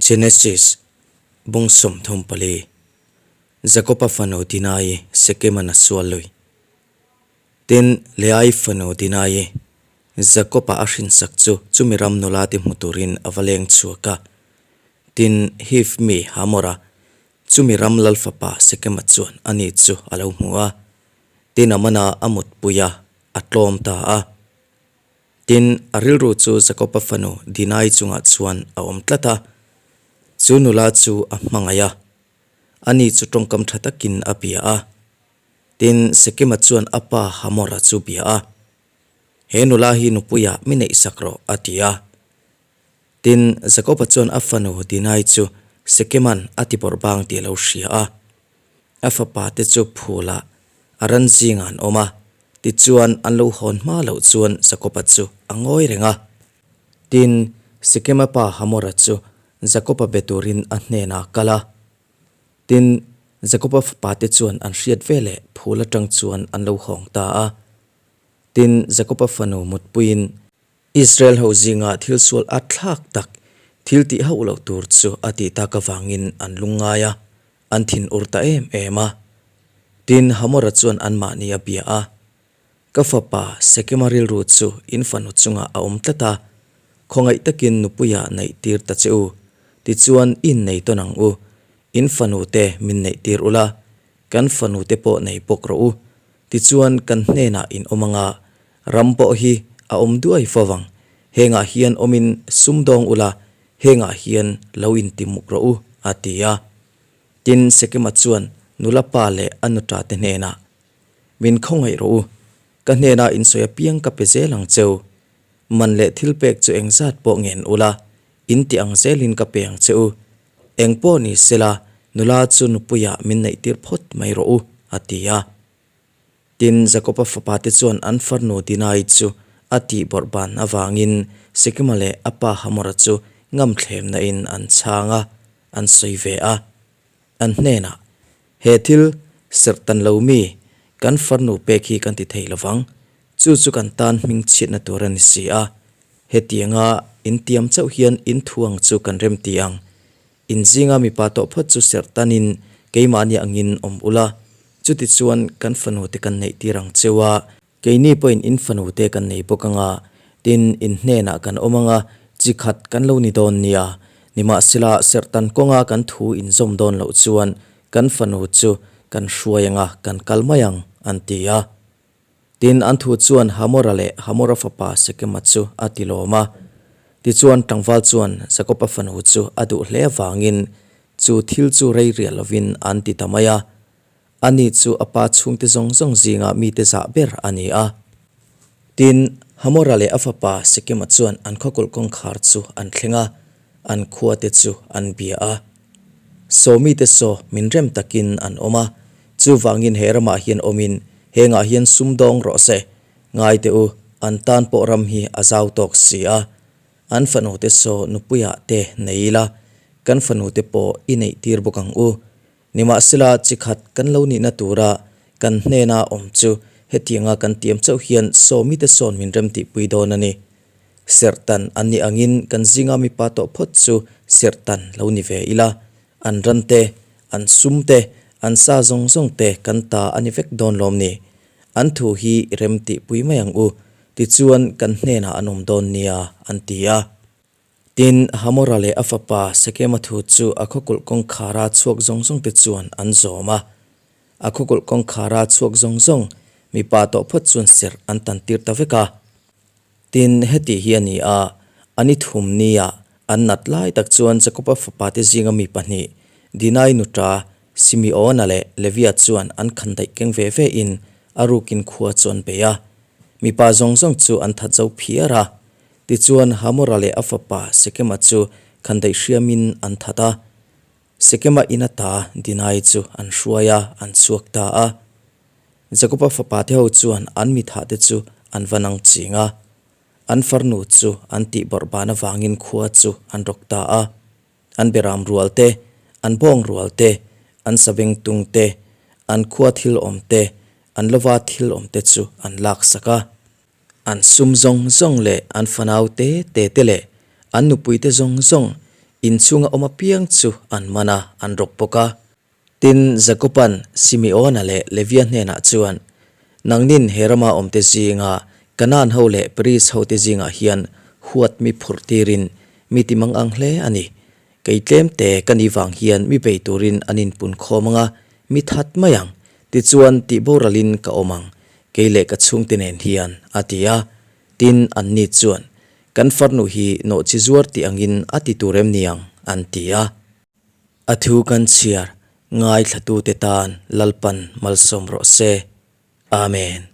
Genesis, Bung 34, Jakoba fanu Dinai Sekeman a sual lui. Tin, Leai fanu Dinai Jakoba a hrinsak chu chumi ram nula te hmu turin a va leng chhuak a. Tin, Hiv mi Hamora chumi ram lal fapa Sekema chuan ani chu a lo hmu a. Tin, a mana a mutpui a, a tlawm ta a. Tin, a rilru chu Jakoba fanu Dinai chungah chuan a awm tlat a, chu nula chu a hmangaih a, ani chu tawngkam tha takin a bia a. Tin, Sekema chuan a pa Hamora chu bia a, He nula hi nupuiah mi neihsak rawh, a ti a. Tin, Jakoba chuan a fanu Dinai chu Sekeman a ti bawrh bang tih a lo hria a. A fapa te chu phulah a ran zingah an awm a, tichuan an lo hawn hma loh chuan Jakoba chu a ngawi reng a. Tin, Sikema pa Hamora chu Jakoba be turin a hnenah a kal a. Tin, Jakoba fapa te chuan an hriat veleh phul atang chuan an lo hawng ta a. Tin, Jakoba fanu mutpuiin Israel ho zinga thil sual a thlak tak thil tih hauh loh tur chu a tih tak avangin an lungngai a, an thin ur ta em em a. Tin, Hamora chuan anmahni a bia a, Ka fapa Sekema rilru chu in fanu chungah a awm tlat a, khawngaih takin nupuia neih tir ta che u, tichuan in nei tawn ang u, in fanu te min neih tir ula, kan fanu te pawh nei bawk rawh u, tichuan kan hnenah in awm anga Ram pawh hi a awm duai fo vang. Hengah hian awmin sumdawng ula, hengah hian lo intimuk rawh u, a ti a. Tin, Sekema chuan nula pa leh a nuṭa te hnenah, Min khawngaih rawh u, ka hnenah insawi apiang ka pe zel ang cheu. Man leh thilpek chu engzat pawh ngen ula, in ti ang zelin ka pe ang che u. Eng pawh ni sela, nula chu nupuiah min neihtir phawt mai rawh u, a ti a. Tin, Jakoba fapate chuan an farnu Dinai chu a tih bawrh ban avangin Sekema leh a pa Hamora chu ngamthlemna in an chhang a, an sawi ve a. An hnenah, He thil serh tan lo mi, kan farnu pek hi kan ti thei lovang, chu chu kan tan hming chhiatna tur a ni si a. Hetianga intiam chauh hian in thuang chu kan remti ang. In zinga mipa tawh phawt chu serh tanin keimahni angin awm ula, chuti chuan kan fanu te kan neih tir ang cheu a, keini pawhin in fanu te kan nei bawk anga, tin in hnenah kan awm anga, chi khat kan lo ni dawn nia. Nimahsela serh tan kawnga kan thu inzawm dawn loh chuan kan fanu chu kan hruai anga kan kal mai ang, an ti a. Tin, an thu chuan Hamora leh Hamora fapa Sekema chu a ti lawm a. Tichuan, tlangval chuan Jakoba fanu chu a duh hle avangin chu thil chu rei riah lovin an ti ta mai a. Ani chu a pa chhungte zawng zawng zinga mite zah ber a ni a. Tin, Hamora leh a fapa Sekema chuan an khawkulh kawngkhar chu an thleng a, an khuate chu an bia a. Saw mite saw min rem takin an awm a, chuvangin he ramah hian awmin hengah hian sum dawng rawh se, ngai teh u, an tan pawh ram hi a zau tawk si a, an fanute saw nupuiah te nei ila, kan fanute pawh i neih tir bawk ang u. Nimahsela chi khat kan lo nihna tura kan hnena awm chu hetianga kan tiam chauh hian saw mite sawn min remtihpui dawn a ni. Serhtan an nih angin kan zinga mipa tawh phawt chu serhtan lo ni ve ila, an ran te, an sum te, an sa zawng zawng te kan ta a ni vek dawn lawm ni? An thu hi i rem tihpui mai ang u, tichuan kan hnenah an awm dawn nia, an ti a. Tin, Hamora leh a fapa Sekema thu chu a khawkulh kawngkhara chhuak zawng zawng te chuan an zawm a. A khawkulh kawngkhara chhuak zawng zawng mipa tawh phawt chuan serh an tan tir ta vek a. Tin, heti hi a ni a, a ni thum nia an nat lai tak chuan Jakoba fapate zinga mi pahnih, Dinai nuṭa Simeona leh Levia chuan an khan daih keng ve ve in a rukin khua chu an bei a. Mipa zawng zawng chu an that zo phiar a. Tichuan, Hamora leh a fapa Sekema chu khan daih hriamin an that a. Sekema in ata Dinai chu an hruai a, an chhuak ta a. Jakoba fapate ho chuan an mithahte chu an va nang ching a, an farnu chu an tih bawrh ban avangin khua chu an rawk ta a. An beram rual te, an bawng rual te, an saveng tung te, an khua thil awm te, an lova thil awm te chu an laksak a. An sum zawng zawng leh an fanau te te te leh an nupuite zawng zawng, Inchhunga awm apiang chu an man a, an rawk bawk a. Tin, Jakoba'n Simeona leh Levia hnenah chuan, Nangnin he rama awmte zinga Kanaan ho leh Periz hote zingah hian huat mi phurh tirin mi ti mang ang hle a ni. Kei tlemte ka ni vang hian mi bei turin an inpun khawm ang a, mi that mai ang. Tichuan, tih boralin ka awm ang, kei leh ka chhungte nen hian, a ti a. Tin, anni chuan, Kan farnu hi nawhchi zuar tih angin a ti tur em ni ang? an ti a. A thu kan chhiar ngaithlatute tan Lalpan malsawm rawh se. Amen.